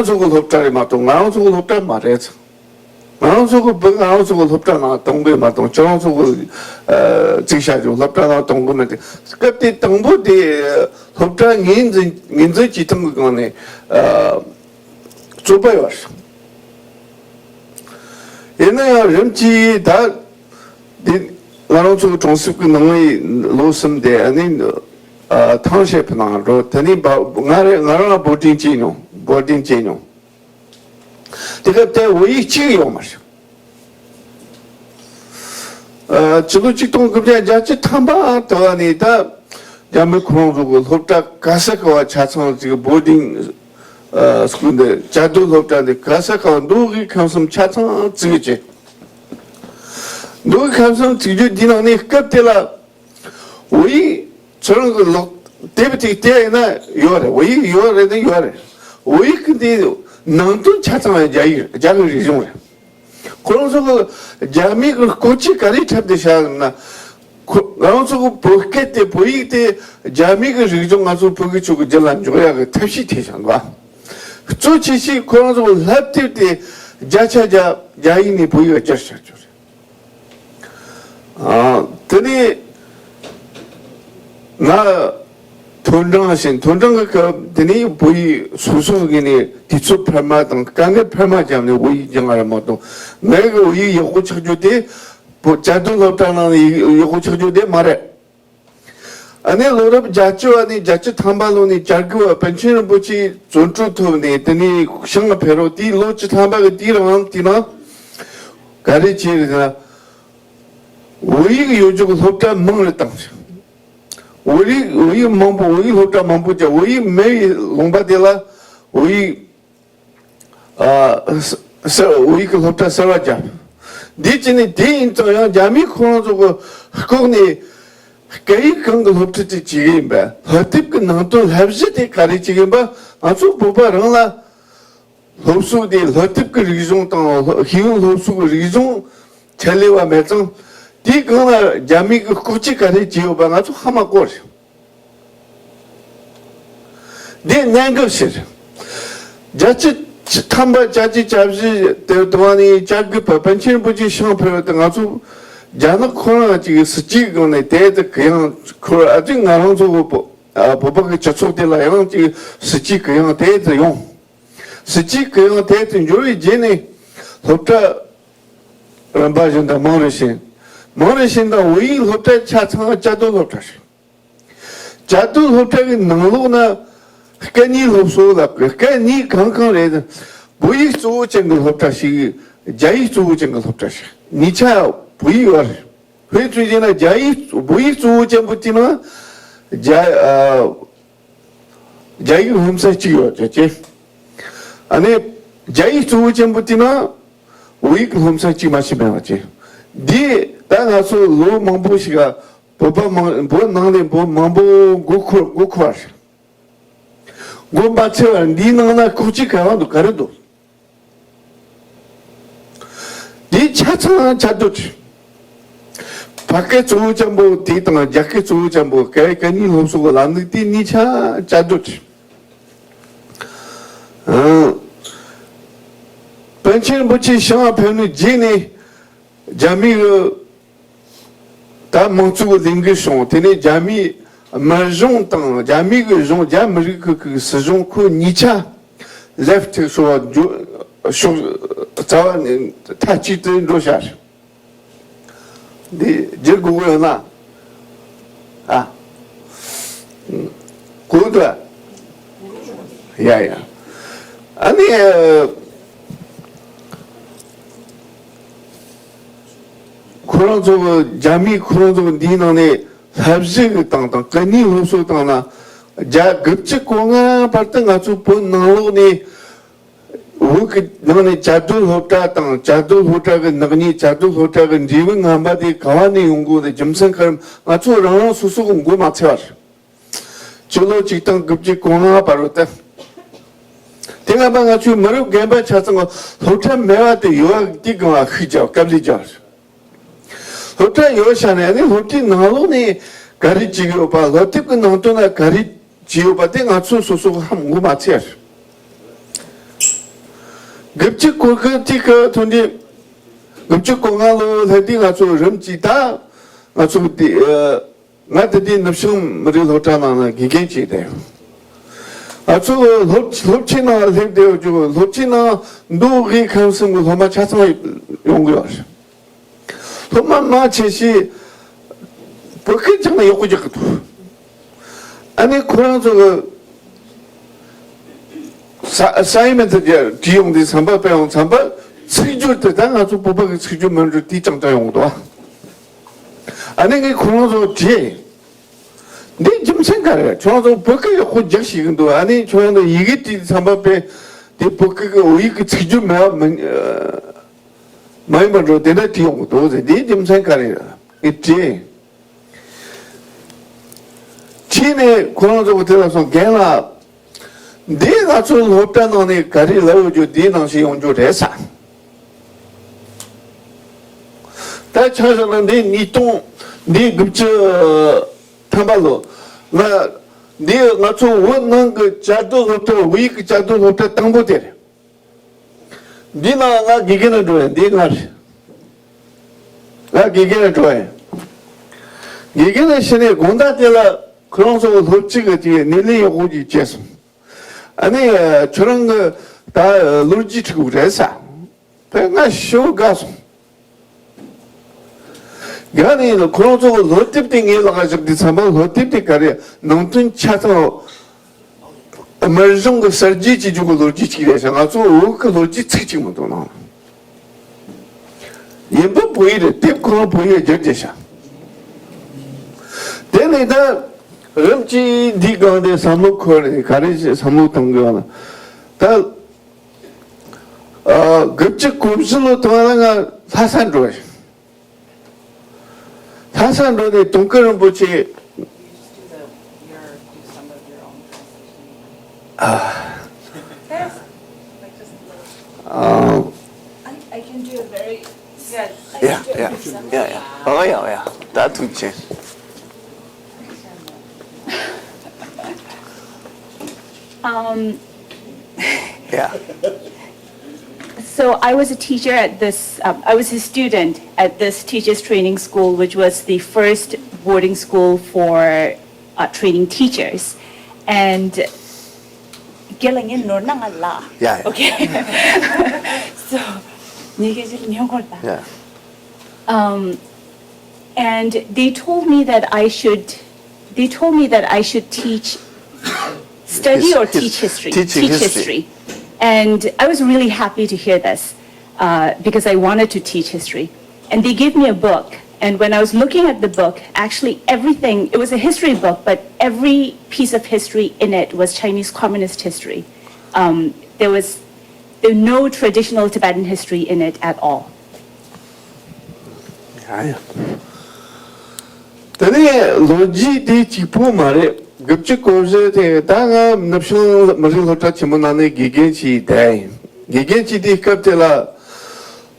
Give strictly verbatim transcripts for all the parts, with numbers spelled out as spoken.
ཚོ་གི་སློབ་གྲྭ་རེད་མ་གཏོགས་ང་རང་ཚོ་གི་སློབ་གྲྭ་མ་རེད། ང་རང་ཚོ་གི་བུ་ང་རང་ཚོ་གི་སློབ་གྲྭ་ནང་གཏོང་གི་མ་གཏོང་། ཁྱོད་རང་ཚོ་གི་ཨ་བཙུགས་བྱ་རྒྱུ་སློབ་གྲྭ་ནང་གཏོང་གི་མེད་དེ། སྐབས་དེ་དང་པོ་དེ་སློབ་གྲྭ་ངོས་འཛིན་ངོས་འཛིན་བྱེད་སྟངས་གི་སྒང་ནས་ཨ་རྩོད་པ་ཡོད་རེད། ཡིན་ན་ཡང་རིམ་གྱིས་ད་དེ་ང་རང་ཚོ་གི་གྲོང་གསེབ་ཀྱི་ནང་ནས་ལོ་གསུམ་དེ་ཨ་ནི་ཨ་ཐང་ཤེད་ཕུ་ནང་འགྲོ། དེ་ནས་བ་ང་རེ་ང་རང་ལ་བོར་ཌིང་བྱས་མྱོང་། བོར་ཌིང་བྱས་མྱོང་། དེ་སྐབས་དེ་བོད་ཡིག་གཅིག་ཡོད་མ་རེད། ཨ་ཕྱི་ལོ་ཆིག་སྟོང་དགུ་བརྒྱ་བརྒྱད་ཅུ་ཐམ་པ་དུ་བ་ནས་ད་རྒྱ་མི་ཁོ་རང་ཚོ་གི་སློབ་གྲྭ་ག་ས་ག་བ་ཆ་ཚང་ཅིག་བོར་ཌིང་ཨ་སྐུལ་འདི་བཅའ་སྡོད་སློབ་གྲྭ་འདི་ག་ས་ག་བ་མདོ་དབུས་ཁམས་གསུམ་ཆ་ཚང་བཙུགས་བྱས། མདོ་དབུས་ཁམས་གསུམ་བཙུགས་རྒྱུ་འདི་ནང་ནས་སྐབས་དེ་ལ་བོད་ཡིག་ཁྱོད་རང་གི་ལོག་དེབ་དེ་བལྟས་ཡིན་ན་ཡོད་རེད། བོད་ཡིག་ཡོད་རེད་ན་ཡོད་རེད། བོད་ཡིག་གི་དེ་ནང་དོན་ཆ་ཚང་རྒྱ་ཡིག་རྒྱ་གི་རིག་གཞུང་རེད། ཁོ་རང་ཚོ་གི་རྒྱ་མི་གི་ལྐོག་ཇུས་ག་རེ་འཁྲབ་བསྡད་བཞག་ན། ཁོ་ང་རང་ཚོ་གི་བོད་སྐད་དེ་བོད་ཡིག་དེ་རྒྱ་མི་གི་རིག་གཞུང་ང་ཚོ་བོད་ཀྱི་ཆོས་ཀྱི་རྒྱུད་ལ་འཇོག་ཡག་གི་ཐབས་ཤེས་ཐེབས་བཞག་འདུག་ཨ། གཙོ་ཆེ་ཤོས་ཁོ་རང་ཚོ་གི་བསླབ་དེབ་དེ་བརྒྱ་ཆ་བརྒྱ་རྒྱ་ཡིག་ནས་བོད་ཡིག་བསྒྱུར་བཞག་རྒྱུ་རེད། ཨ། དེ་ནས་ང་མཐོ་འབྲིང་ཕྱིན། མཐོ་འབྲིང་གི་སྐབས་དེ་ནས་བོད་ཡིག་སོ་སོ་གི་ནས་དུས་ཚོད་འཕར་མ་དང་དཀའ་ངལ་འཕར་མ་བརྒྱབ་ནས་བོད་ཡིག་སྦྱང་བ་རེད་མ་གཏོགས། ངའི་གི་བོད་ཡིག་ཡག་པོ་ཆགས་རྒྱུ་དེ་བོད་བཅའ་སྡོད་སློབ་གྲྭ་ནང་ནས་ཡག་པོ་ཆགས་རྒྱུ་དེ་མ་རེད། ཨ་ནི་ལོ་རབས་བརྒྱད་ཅུ་བ་ནས་བརྒྱད་ཅུ་ཐམ་པ་ལོ་ནས་བཅར་དགོས་པ་པཎ་ཆེན་རིན་པོ་ཆེ་བཙོན་གྲོལ་ཐོབ་ནས་དེ་ནས་ཞིང་ཕེབས་རོགས་དེའི་ལོ་བཅུ་ཐམ་པ་གི་དེའི་རིང་དེ་ནང་ག་རེ་བྱས་རེད་ཟེར་ན། བོད་ཡིག་ཡོད་རྒྱུ་གི་སློབ་གྲྭ་མང་རུ་བཏང་ཞིང་། བོད་ཡིག་བོད་ཡིག་མང་པོ་བོད་ཡིག་སློབ་གྲྭ་མང་པོ་བཅག་བོད་ཡིག་མེད་པའི་ལུང་པ་དེ་ལ་བོད་ཡིག་ཨ་ས་ས་བོད་ཡིག་གི་སློབ་གྲྭ་གསར་བ་བརྒྱབ། འདི་བྱས་ནས་དེ་ཡིན་ཙང་ཡང་རྒྱ་མི་ཁོ་རང་ཚོ་གི་ལྐོག་ནས་སྐད་ཡིག་གང་གི་སློབ་ཁྲིད་དེ་བྱེད་ཀྱི་ཡིན་པས། སློབ་དེབ་ཀྱི་ནང་དོན་བསླབ་གཞི་དེ་ག་རེ་བྱེད་ཀྱི་ཡིན་པ་ང་ཚོ་བོད་པ་རང་ལ་སློབ་གསོ་དེ་སློབ་དེབ་ཀྱི་རིག་གཞུང་དང་ཤེས་ཡོན་སློབ་གསོ་གི་རིག་གཞུང་ཆད་ལས་པ་མེད་ཙང་། དེའི་སྒང་ལ་རྒྱ་མི་གི་ལྐོག་ཇུས་ག་རེ་བྱས་ཡོད་པ་ང་ཚོ་ཧ་མ་གོ་རེད། འདི་གནད་འགག་ཞིག་རེད། བརྒྱད་ཅུ་ཐམ་པ་བརྒྱད་ཅུ་གྱ་བཞི་དེ་དུ་བ་ནས་བཅར་དགོས་པ་པཎ་ཆེན་རིན་པོ་ཆེ་ཞིང་ཕེབས་པ་དེ་ང་ཚོ་རྒྱ་ནག་ཁོ་རང་གཅིག་གི་སྲིད་ཇུས་སྒང་ནས་དེ་ལྟར་གུ་ཡངས་ཁུར། ཨ་ཙི་ང་རང་ཚོ་བོད་པ་ཨ་བོད་པ་གི་སྤྱི་ཚོགས་དེ་ལ་ཡང་གཅིག་སྲིད་ཇུས་གུ་ཡངས་དེ་ལྟར་ཡོང་། སྲིད་ཇུས་གུ་ཡངས་དེ་ལྟར་འགྱུར་བའི་རྗེས་ནས་སློབ་གྲྭ་རིམ་པ་བཞིན་དུ་མང་རུ་ཕྱིན། མང་རུ་ཕྱིན་དང་བོད་ཡིག་སློབ་གྲྭ་ཆ་ཚང་བཅའ་སྡོད་སློབ་གྲྭ་རེད། བཅའ་སྡོད་སློབ་གྲྭ་གི་ནང་ལོགས་ན་སྐད་གཉིས་སློབ་གསོ་ལབ་དགོས། སྐད་གཉིས་གང་གང་རེད། བོད་ཡིག་གཙོ་བོ་ཅན་གྱི་སློབ་གྲྭ་ཞིག་རྒྱ་ཡིག་གཙོ་བོ་ཅན་གྱི་སློབ་གྲྭ་ཞིག་གཉིས་ཆ་བོད་ཡིག་ཡོད་རེད། དཔེ་མཚོན་བྱས་ན་རྒྱ་ཡིག་བོད་ཡིག་གཙོ་བོ་ཅན་པོ་དེ་ན་རྒྱ་ཨ་རྒྱ་ཡིག་སློབ་ཚན་གཅིག་ཡོད་ཅེ་ཅེ། ཨ་ནི་རྒྱ་ཡིག་གཙོ་བོ་ཅན་པོ་དེ་ན་བོད་ཡིག་སློབ་ཚན་གཅིག་མ་ཞིག་མེད་པ་ཅེ། འདི་ད་ང་ཚོ་ལོ་མང་པོ་ཞིག་ག་བོད་པ་མང་བོད་ནང་ནས་བོད་མང་པོ་མགོ་འཁོར་མགོ་འཁོར་བ་རེད། མགོ་མ་ཚོས་པར་འདིའི་ནང་ན་ལྐོག་ཇུས་ག་བ་འདུག་ག་རེ་འདུག་འདི་ཆ་ཚང་བཅའ་སྡོད་རེད། ཕ་སྐད་གཙོ་བོ་ཅན་པོ་དེ་དང་རྒྱ་སྐད་གཙོ་བོ་ཅན་པོ་སྐད་སྐད་གཉིས་སློབ་གསོ་གི་ལམ་ལུགས་དེ་གཉིས་ཆ་བཅའ་སྡོད་རེད། ཨང་། པཎ་ཆེན་རིན་པོ་ཆེ་ཞིང་ཕེབས་ནས་རྗེས་ནས་རྒྱ་མི་གི་ད་དམངས་གཙོ་གི་ལས་འགུལ་བྱུང་། དེ་ནས་རྒྱ་མིའི་མི་གཞུང་དང་རྒྱ་མི་གི་གཞུང་རྒྱ་མི་རིགས་ཁུལ་གི་སྲིད་གཞུང་ཁོ་གཉིས་ཆ་ལེབ་ཐེག་ཤོར་བ་འགྱོ་ཤོག་རྩ་བ་ནས་མཐའ་གཅིག་ཏུ་འགྲོ་བཞག་རེད། འདི་བསྒྱུར་དགོས་ཀྱི་ཡོད་ན། ཨ། གོ་འདུག་ཨ། ཡ་ཡ། ཨ་ནི། ཁོ་རང་ཚོ་རྒྱ་མིས་ཁོ་རང་ཚོ་འདིའི་ནང་ནས་བསླབ་གཞི་གི་སྟེང་དང་སྐད་གཉིས་སློབ་གསོ་སྟེང་ན་རྒྱ་དགུ་བཅུ་གོ་ལྔ་བར་དུ་ང་ཚོ་བོད་ནང་ལོགས་ནས་བོད་ཀྱི་ནང་ནས་བཅའ་སྡོད་སློབ་གྲྭ་དང་བཅའ་སྡོད་སློབ་གྲྭ་གི་ནག་ཉེས་བཅའ་སྡོད་སློབ་གྲྭ་གི་འབྲས་བུ་ངན་པ་དེ་ག་བ་ནས་ཡོང་དགོས་དེ་རྒྱུ་མཚན་ག་རེ་ང་ཚོ་རང་རང་སོ་སོ་གི་མགོ་མ་ཚོས་པ་རེད། སྤྱི་ལོ་ཆིག་སྟོང་དགུ་བརྒྱ་གོ་ལྔ་བར་དུ། དེ་སྔ་མ་ང་ཚོའི་མི་རབས་རྒན་པ་ཆ་ཚང་གི་སློབ་གྲྭ་མེད་པ་དེ་ཡོད་པ་དེ་གང་ལ་ཤུགས་རྒྱབ་དཀའ་ལས་རྒྱབ། སློབ་གྲྭ་ཡོད་ཤག་ནས་ནི་སློབ་གྲྭའི་ནང་ལོགས་ནས་ག་རེ་བྱེད་ཀྱི་ཡོད་པ། སློབ་དེབ་ཀྱི་ནང་དོན་ལ་ག་རེ་བྱེད་ཡོད་པ་དེ་ང་ཚོ་སོ་སོ་གི་ཧ་མགོ་མ་ཚོས། དགུ་བཅུ་གོ་དགུ་དེ་གི་ཐོན་དུས། དགུ་བཅུ་གོ་ལྔ་ལོ་སླེབས་དུས་ང་ཚོ་རིམ་གྱིས་ད་ང་ཚོ་དེ་ང་དེ་དུས་ནུབ་བྱང་མི་རིགས་སློབ་གྲྭ་ནང་ན་དགེ་རྒན་བྱས་ཏེ། ང་ཚོ་སློབ་སློབ་ཆེན་ནང་སླེབས་ཏེ་ཡོད་རྒྱུ། སློབ་ཆེན་ནང་མདོ་དབུས་ཁམས་གསུམ་གྱི་སློབ་མ་ཆ་ཚང་ཡོང་གི་ཡོད་རེད། སློབ་མ་མང་ཆེ་ཤོས་བོད་སྐད་སྦྱང་ན་ཡག་པོ་རྒྱག་གི་འདུག་ཨ་ནི་ཁོ་རང་ཚོ་གི་ས་ས་ཡི་མེད་ཚེ་བྲིས་ཡོང་དུས་ཙམ་པ། དཔེ་ཡོང་ཙམ་པ་ཚིག་སྦྱོར་དེ་ད་ང་ཚོ་བོད་པ་གི་ཚིག་སྦྱོར་མིན་འགྲོ་དེ་ཅང་ཅང་ཡོང་གི་འདུག་ཨ་ནི་ངས་ཁོ་རང་ཚོ་དྲིས། འདི་རྒྱུ་མཚན་ག་རེད། ཁྱོད་ཚོ་བོད་སྐད་ཡག་པོ་རྒྱག་ཤེས་ཀྱི་འདུག་ཨ་ནི་ཁྱོད་ཚོ་ཡི་གེ་བྲིས་ཙམ་པ་དཔེ་དེ་བོད་སྐད་ཀྱི་བོད་ཡིག་གི་ཚིག་སྦྱོར་མེད་པ་མིན། མ་ཡིན་པ་འགྲོ་དེ་འདྲ་བྲིས་ཡོང་གི་འདུག་ཟེར། འདིའི་རྒྱུ་མཚན་ག་རེ་རེད་ངས་དྲིས། ཕྱིས་ནས་ཁོ་རང་ཚོ་གི་དེ་ལ་སོང་། རྒན་ལགས། འདི་ང་ཚོའི་སློབ་གྲྭ་ནང་ནས་ག་རེ་ལབ་ཡོད་རྒྱུ་འདིའི་ནང་བཞིན་ཡོང་རྒྱུ་རེད་ས། ད་ཆ་བཞག་ན་འདི་ཉིས་སྟོང་། འདི་དགུ་བཅུ་ཐམ་པ་ལོ། ང་འདི་ང་ཚོ་བོད་ནང་གི་བཅའ་སྡོད་སློབ་གྲྭ། བོད་ཡིག་གི་བཅའ་སྡོད་སློབ་གྲྭ་དང་པོ་དེ་རེད། འདི་ན་ང་དགེ་རྒན་ལ་འགྲོ་ཡ། འདི་ང་རེད། ང་དགེ་རྒན་ལ་འགྲོ་ཡ། དགེ་རྒན་ལ་ཕྱིན་ནས་དགོང་དག་དེ་ལ་ཁོ་རང་ཚོ་སློབ་སྤྱི་གི་དེ་སྣེ་ལེན་ཡག་པོ་ཅིག་བྱས་སོང་། ཨ་ནི་ཁྱོད་རང་གི་ད་ལོ་རྒྱུས་ཁྲིད་དགོས་རེད་ས། དེ་ང་ཞེ་པོ་དགའ་སོང་། དགའ་ནས་ཁོ་རང་ཚོ་གི་སློབ་དེབ་དེ་ངའི་ལག་ག་བཞག་དུས་ཙམ་པ། སློབ་དེབ་དེ་ག་རེ་ནང་དོན་ཆ་ཚང་། སྨན་གཞུང་གི་གསར་བརྗེ་བྱེད་རྒྱུ་གི་ལོ་རྒྱུས་གཅིག་རེད་ཤག་ང་ཚོ་བོད་ཀྱི་ལོ་རྒྱུས་ཚིག་གཅིག་མ་གཏོགས་ནང་། ཡིན་པ་བོད་ཡིག་རེད། དེབ་ཁོ་རང་བོད་ཡིག་བསྒྱུར་བྱས་ཤག་དེ་ནས་ད་རིམ་གྱིས་འདིའི་སྒང་དེ་བསམ་བློ་འཁོར་ནས། ག་རེ་བསམ་བློ་གཏོང་དགོས་ལ། ད་དགུ་བཅུ་གོ་བཞི་ལོ་དུས་ལ་ང་ལྷ་ས་འགྲོ་བ་ཡིན། ལྷ་ས་འགྲོ་ནས་དུང་དཀར་རིན་པོ་ཆེ། ཨ། ཨ། I, I can do a very, yes, I yeah, can do a yeah, yeah, yeah. Oh, yeah, yeah. That would change. Um, yeah. So I was a teacher at this, um, I was a student at this teachers training school, which was the first boarding school for uh, training teachers. And Gilligan Nornangala. Yeah, yeah. Okay. So, yeah. Um, and they told me that I should, they told me that I should teach, study or teach history. Teach history. And I was really happy to hear this uh, because I wanted to teach history. And they gave me a book. And when I was looking at the book, actually everything, it was a history book, but every piece of history in it was Chinese communist history. Um, there was there, no traditional Tibetan history in it at all. ཡ་ཡ། དེ་ནས་ལོ་རྒྱུས་དེ་གཅིག་པོ་མ་རེད། དགུ་བཅུ་གོ་བཞི་དེ་ད་ང་ནུབ་བྱང་མི་རིགས་སློབ་གྲྭ་ཆེན་མོ་ནང་ནས་དགེ་རྒན་བྱས་བསྡད་ཡིན། དགེ་རྒན་བྱས་དུས་སྐབས་དེ་ལ་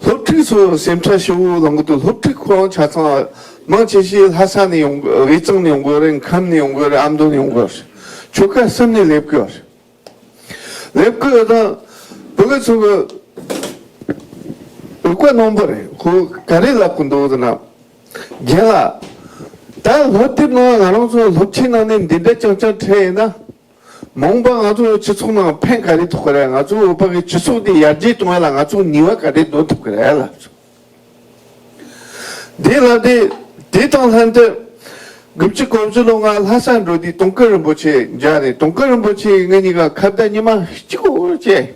སློབ་ཕྲུག་ཚོ་སེམས་ཁྲལ་ཞེ་པོ་ལངས་གི་འདུག་སློབ་ཕྲུག་ཁོ་རང་ཆ་ཚང་མང་ཆེ་ཤོས་ལྷ་ས་ནས་ཡོང་། དབུས་གཙང་ནས་ཡོང་གི་རེད། ཁམས་ནས་ཡོང་གི་རེད། ཨ་མདོ་ནས་ཡོང་གི་རེད། ཆོལ་ཁ་གསུམ་ནས་སླེབས་གི་ཡོད་རེད། ལེབ་ཀི་དང་བུ་ག་ཚོ་གི་རིག་པ་རྣོན་པོ་རེད། ཁོ་ག་རེ་ལབ་གི་འདུག་ཟེར་ན། རྒན་ལགས། ད་སློབ་དེབ་ནང་ང་རང་ཚོ་སློབ་ཆེན་ནང་ནས་འདི་འདྲ་རྐྱང་རྐྱང་ཁྲིད་ཡིན་ན། མ་འོངས་པ་ང་ཚོ་སྤྱི་ཚོགས་ནང་ཕན་ག་རེ་ཐོགས་ཀྱི་རེད། ང་ཚོ་བོད་པ་གི་སྤྱི་ཚོགས་འདི་ཡར་རྒྱས་གཏོང་ཡ་ལ་ང་ཚོ་ནུས་པ་ག་རེ་འདོན་ཐུབ་ཀྱི་རེད་ལབ་སོང་། དེ་ལ་དེ་དེ་དང་ལྷན་དུ། དགུ་བཅུ་གོ་བཞི་ལོ་ང་ལྷ་ས་འགྲོ་དུས་དུང་དཀར་རིན་པོ་ཆེ་མཇལ་ནས། དུང་དཀར་རིན་པོ་ཆེ་ངེད་གཉིས་ཀ་ཁ་བརྡ་ཉི་མ་གཅིག་པོ་བྱས།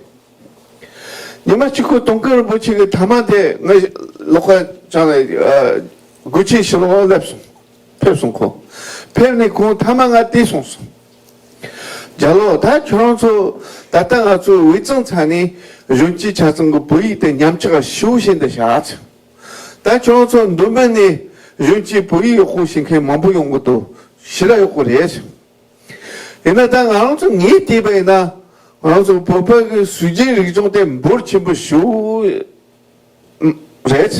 ཉི་མ་གཅིག་པོ་དུང་དཀར་རིན་པོ་ཆེ་གི་ཐ་མག་དེ་ངའི་ལག་པ་བཅངས་ནས་སྒོ་ཆེན་ཕྱི་ལོགས་སླེབས་སོང་། ཕེབས་སོང་ཁོ། ཕེབས་ནས་ཁོང་ཐ་མག་ང་སྟེར་སོང་སོང་། རྒྱ་ལོ། ད་ཁྱོད་རང་ཚོ་ད་ལྟ་ང་ཚོ་དབུས་གཙང་ཚང་ནས་གཞོན་སྐྱེས་ཆ་ཚང་གི་བོད་ཡིག་དེ་ཉམས་ཆག་ཤུགས་ཆེན་དུ་བཞག་ཚེ། ད་ཁྱོད་རང་ཚོ་མདོ་སྨད་ནས་གཞོན་སྐྱེས་བོད་ཡིག་ཡག་པོ་ཤེས་མཁན་མང་པོ་ཡོང་གི་འདུག་ཞེ་དྲག་ཡག་པོ་རེད། ཡིན་ན་ད་ང་རང་ཚོ་ངས་བལྟས་པ་ཡིན་ན། ང་རང་ཚོ་བོད་པ་གི་སྲོལ་རྒྱུན་རིག་གཞུང་དེ་འབོར་ཆེན་པོ་ཞིག་རེད།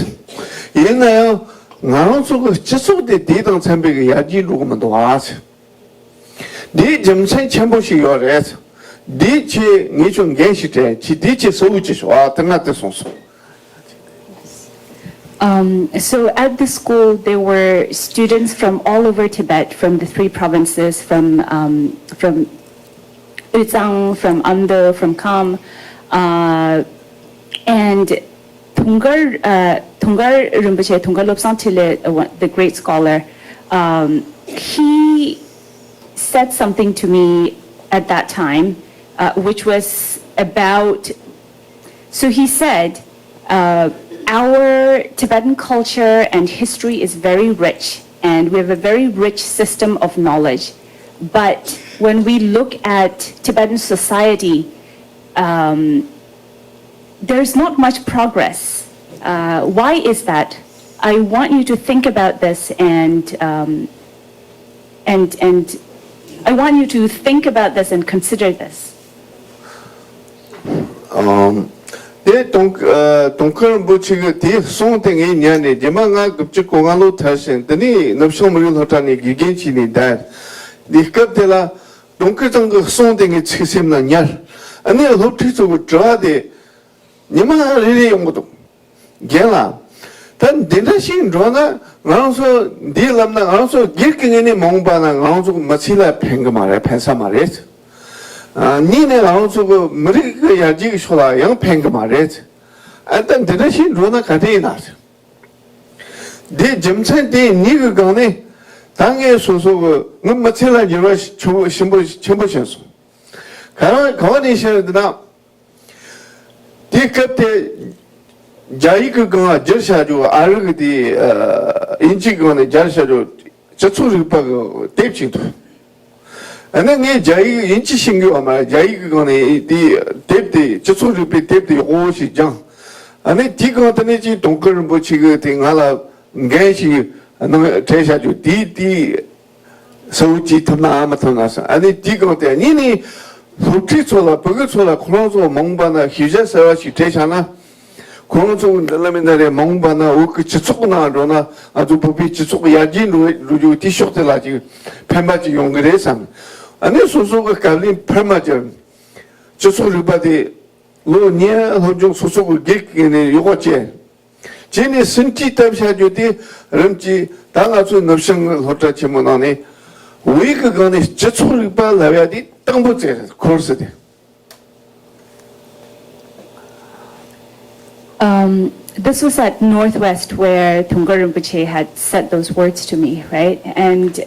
ཡིན་ན་ཡང་ང་རང་ཚོ་གི་སྤྱི་ཚོགས་དེ་དེ་དང་འཚམ་པའི་གི་ཡར་རྒྱས་འགྲོ་གི་མི་འདུག་ཨ། འདིའི་རྒྱུ་མཚན་ཆེན་པོ་ཞིག་ཡོད་རེད། འདིའི་ཆེད་ངས་ཁྱོད་འགན་ཞིག་སྤྲད། ཁྱེད་འདིའི་ཆེད་གསལ་བོ་ཅིག་ཤོག་ཨ། དེ་ང་དེ་སོང་སོང་། Um, so at the school, there were students from all over Tibet, from the three provinces, from um, from Ütsang, from Amdo, from Kham, uh, and Thungkar, uh, Thungkar Rinpoche, Thungkar Lobsang Tile, uh, one- the great scholar, um, he said something to me at that time, uh, which was about. So he said, uh, our Tibetan culture and history is very rich, and we have a very rich system of knowledge. But when we look at Tibetan society, um, there's not much progress. Uh, why is that? I want you to think about this and um, and and I want you to think about this and consider this. ཨམ། དེ་དུང་ཨ་དུང་དཀར་རིན་པོ་ཆེ་གི་དེ་གསུང་དེ་ངས་ཉན་ནས། རྗེས་མ་ང་དགུ་བཅུ་གོ་ལྔ་ལོ་ཐར་ཞིང་། དེ་ནས་ནུབ་བྱང་མི་རིགས་སློབ་གྲྭ་ནས་དགེ་རྒན་བྱས་ནས་བསྡད། དེ་སྐབས་དེ་ལ་དུང་དཀར་ཚང་གི་གསུང་དེ་ངའི་ཚིག་སེམས་ལ་ཉར། ཨ་ནི་སློབ་ཕྲུག་ཚོ་གི་དྲི་བ་དེ་ཉི་མ་རེ་རེ་ཡོང་གི་འདུག་རྒན་ལགས། ད་འདི་འདྲ་ཞིག་འགྲོ་ན་ང་རང་ཚོ་འདི་ལབ་ན་ང་རང་ཚོ་སྒེར་གྱི་ངོས་ནས་མ་འོངས་པ་ན་ང་རང་ཚོ་མི་ཚེ་ལ་ཕན་གི་མ་རེད། ཕན་ས་མ་རེད། ཨ་གཉིས་ནས་ང་རང་ཚོ་གི་མི་རིགས་ཀྱི་ཡར་རྒྱས་ཀྱི་ཕྱོགས་ལ་ཡང་ཕན་གི་མ་རེད། ཨ་ད་འདི་འདྲ་ཞིག་འགྲོ་ན་ག་འདྲ་ཡིན་ན། འདི་རྒྱུ་མཚན་དེ་གཉིས་ཀྱི་སྒང་ནས་ད་ངས་སོ་སོ་གི་ངའི་མི་ཚེ་ལ་འགྱུར་བ་ཆེན་པོ་ཆེན་པོ་ཆེན་པོ་བྱུང་སོང་། ག་རང་ག་བ་ནས་བཤད་ཡོད་ན། དེ་སྐབས་དེ་རྒྱ་ཡིག་གི་སྒང་བསྒྱུར་བྱ་རྒྱུ། ཨ་རི་གི་དེ་ཨ་དབྱིན་ཇིའི་སྒང་ནས་བསྒྱུར་བྱ་རྒྱུ་སྤྱི་ཚོགས་རིག་པ་གི་དེབ་ཅིག་འདུག་ཨ་ནི་ངས་རྒྱ་ཡིག་དབྱིན་ཇི་ཤེས་ཀྱི་ཡོད་མ་རེད། རྒྱ་ཡིག་གི་སྒང་ནས་དེ་དེབ་དེ་སྤྱི་ཚོགས་རིག་པའི་དེབ་དེ་ཡག་པོ་ཞིག་སྦྱངས། ཨ་ནི་དེའི་སྒང་དེ་ནས་ཅིག་དུང་དཀར་རིན་པོ་ཆེ་གིས་དེ་ང་ལ་འགན་ཞིག་གནང་སྤྲད་བྱ་རྒྱུ་དེ་དེ། གསལ་བོ་ཅིག་ཐུབ་ན་ཨ་མ་ཐུབ་ན་ཟེར། ཨ་ནི་དེའི་སྒང་དེ་གཉིས་ནས་སློབ་ཕྲུག་ཚོ་ལ་ཕྲུ་གུ་ཚོ་ལ་ཁོ་རང་ཚོ་མ་འོངས་པ་ན་ཤེས་བྱ་གསར་བ་ཞིག་སྤྲད་བྱ་ན། ཁོ་རང་ཚོ་གི་འདི་ལ་མི་འདི་རེད། མ་འོངས་པ་ན་བོད་ཀྱི་སྤྱི་ཚོགས་ནང་འགྲོ་ན་ང་ཚོ་བོད་པའི་སྤྱི་ཚོགས་ཡར་རྒྱས་འགྲོ་འགྲོ་རྒྱུ་དེ་ཕྱོགས་དེ་ལ་ཅིག་ཕན་པ་ཅིག་ཡོང་གི་རེད་བསམ། ཨ་ནི་སོ་སོ་གི་བཀའ་བློན་འཕར་མ་ཅིག་སྤྱི་ཚོགས་རིག་པ་དེ་ལོ་ཉེར་སློབ་སྦྱོང་སོ་སོ་གི་སྒེར་གྱི་ནས་ཡག་པོ་བྱས། བྱས་ནས་ཟིན་བྲིས་བཏབ་བྱ་རྒྱུ་དེ་རིམ་གྱིས་ད་ང་ཚོའི་ནུབ་བྱང་གི་སློབ་གྲྭ་ཆེན་མོ་ནང་ནས་བོད་ཡིག་གི་སྒང་ནས་སྤྱི་ཚོགས་རིག་པ་ལབ་ཡ་དེ་དང་པོ་བཙལ་རེད། ཁོར་སི་དེ། Um, this was at Northwest where Thungkar Rinpoche had said those words to me, right? And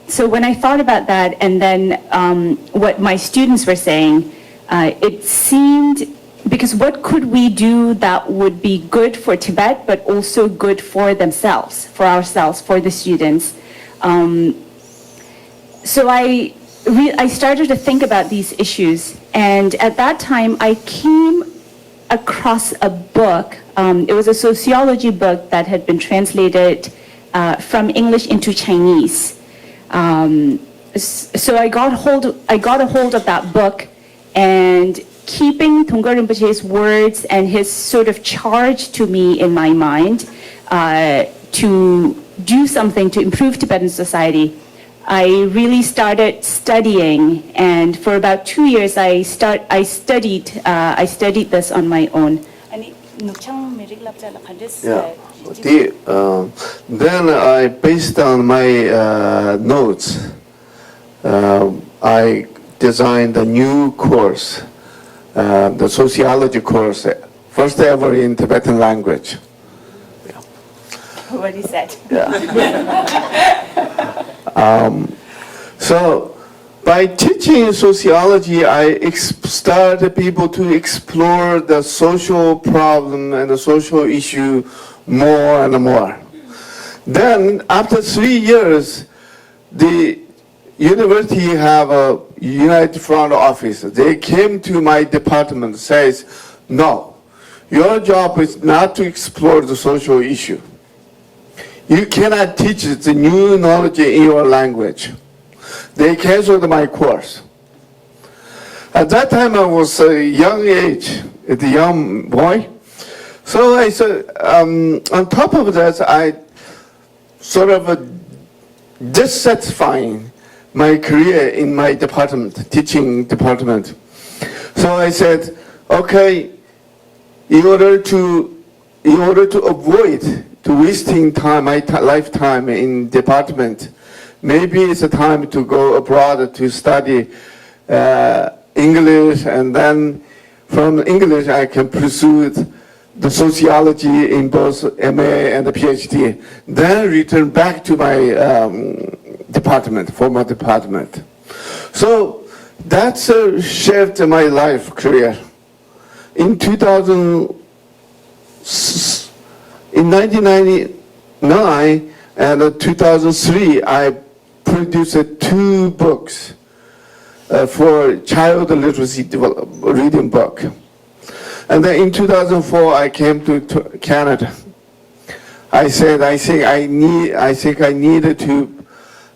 so when I thought about that, and then um, what my students were saying, uh, it seemed, because what could we do that would be good for Tibet but also good for themselves, for ourselves, for the students? Um, so I re- I started to think about these issues, and at that time I came across a book. Um, it was a sociology book that had been translated uh, from English into Chinese. Um, s- so I got hold I got a hold of that book, and keeping Thungkar Rinpoche's words and his sort of charge to me in my mind uh, to do something to improve Tibetan society, I really started studying, and for about two years, I start I studied uh, I studied this on my own. 아니, 눕창 매직 랍자라 칸데스. Yeah. The, um, then I, based on my uh, notes, um, I designed a new course, uh, the sociology course, first ever in Tibetan language. What is that? Yeah. Um, so, by teaching sociology, I ex- started people to explore the social problem and the social issue more and more. Then, after three years, the university have a united front office. They came to my department, says, "No, your job is not to explore the social issue. You cannot teach the new knowledge in your language." They canceled my course. At that time, I was a young age, a young boy. So I said, um, on top of that, I sort of uh, dissatisfying my career in my department, teaching department. So I said, okay, in order to in order to avoid to wasting time, my t- lifetime in department, maybe it's a time to go abroad to study uh, English, and then from English I can pursue the sociology in both M A and the P H D. Then return back to my um, department, former department. So that's uh, shaped my life career. In two thousand, in nineteen ninety-nine and uh, two thousand three, I produced uh, two books uh, for child literacy develop, reading book. And then in two thousand four, I came to, to Canada. I said, I think I need, I think I needed to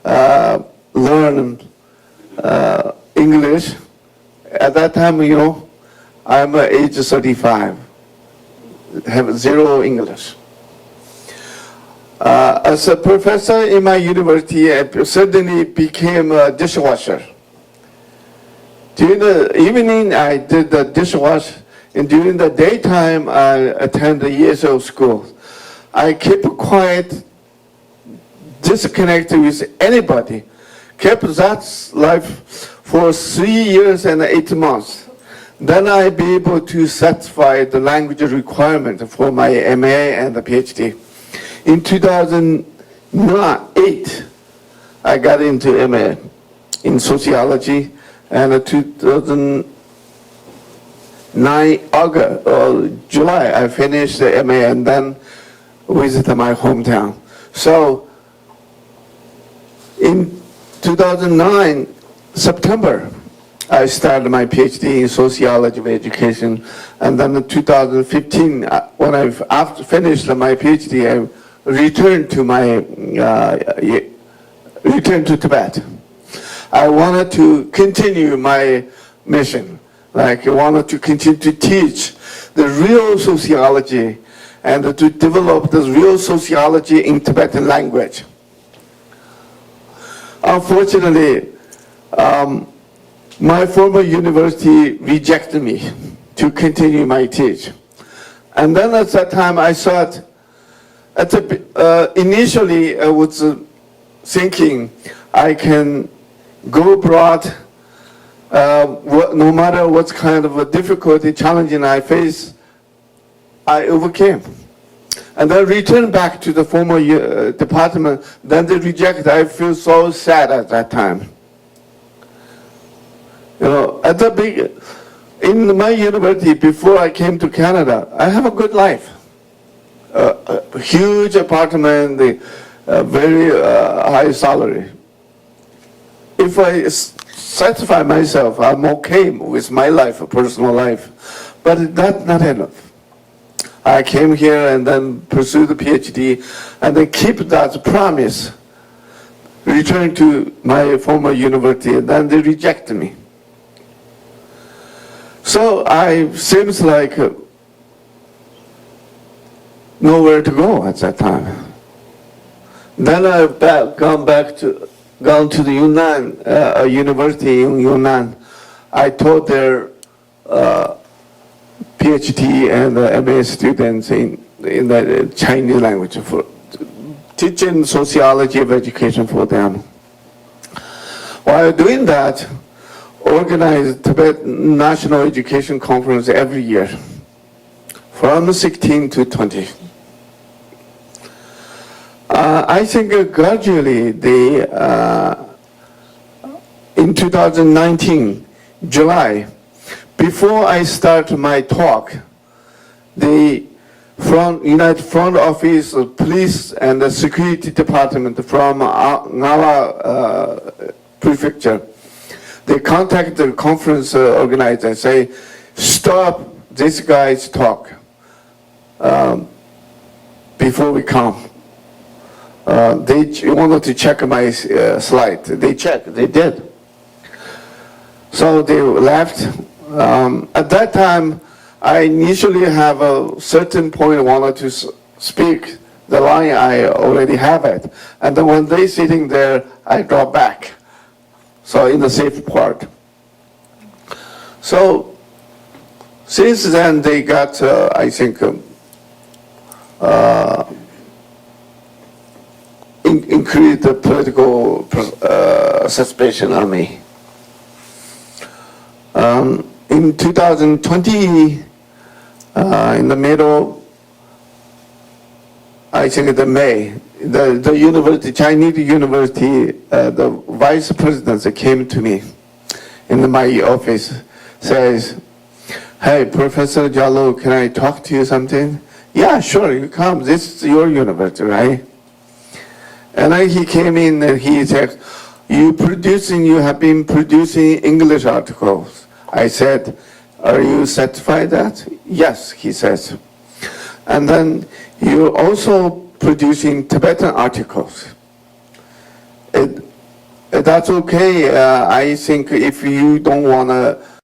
uh, learn uh, English. At that time, you know, I'm uh, age thirty-five, have zero English. Uh, as a professor in my university, I suddenly became a dishwasher. During the evening, I did the dishwash, and during the daytime, I attend the E S L school. I keep quiet, disconnected with anybody. Kept that life for three years and eight months. Then I be able to satisfy the language requirement for my M A and the P H D. In two thousand eight, I got into M A in sociology, and in two thousand nine August or July, I finished the M A and then visited my hometown. So in two thousand nine September, I started my P H D in sociology of education, and then in two thousand fifteen, uh, when I after finished my P H D, I returned to my uh, returned to Tibet. I wanted to continue my mission, like I wanted to continue to teach the real sociology and to develop the real sociology in Tibetan language. Unfortunately, um, my former university rejected me to continue my teach. And then at that time, I thought, at the, uh, initially, I was uh, thinking I can go abroad, uh, what, no matter what kind of a difficulty, challenging I face, I overcame. And then returned back to the former uh, department. Then they rejected. I feel so sad at that time. You know, at the big, in my university before I came to Canada, I have a good life. Uh, a huge apartment, the uh, very uh, high salary. If I s- satisfy myself, I'm okay with my life, personal life. But that's not enough. I came here and then pursue the P H D and then keep that promise, return to my former university, and then they reject me. So I seems like uh, nowhere to go at that time. Then I back, gone back to gone to the Yunnan uh, university in Yunnan. I taught their uh, P H D and uh, M A students in in the Chinese language for teaching sociology of education for them. While doing that, organize Tibet National Education Conference every year from sixteen to twenty. Uh, I think uh, gradually the uh, in two thousand nineteen July, before I start my talk, the front United Front Office, uh, Police and the Security Department from uh, Ngawa uh, Prefecture, they contact the conference uh, organizer and say, "Stop this guy's talk." Um, before we come. Uh, they ch- wanted to check my uh, slide. They checked. They did. So they left. Um, at that time, I initially have a certain point I wanted to s- speak. The line I already have it, and then when they sitting there, I drop back. So in the safe part. So since then, they got, uh, I think, um, uh, in- increased the political pers- uh, suspicion on me. Um, in two thousand twenty, uh, in the middle, I think the May, the, the university, Chinese university, uh, the vice president came to me in my office, says, "Hey, Professor Jalo, can I talk to you something?" "Yeah, sure, you come. This is your university, right?" And then he came in and he said, "You producing, you have been producing English articles." I said, "Are you satisfied that?" "Yes," he says. "And then you're also producing Tibetan articles." It, that's okay. Uh, I think if you don't want to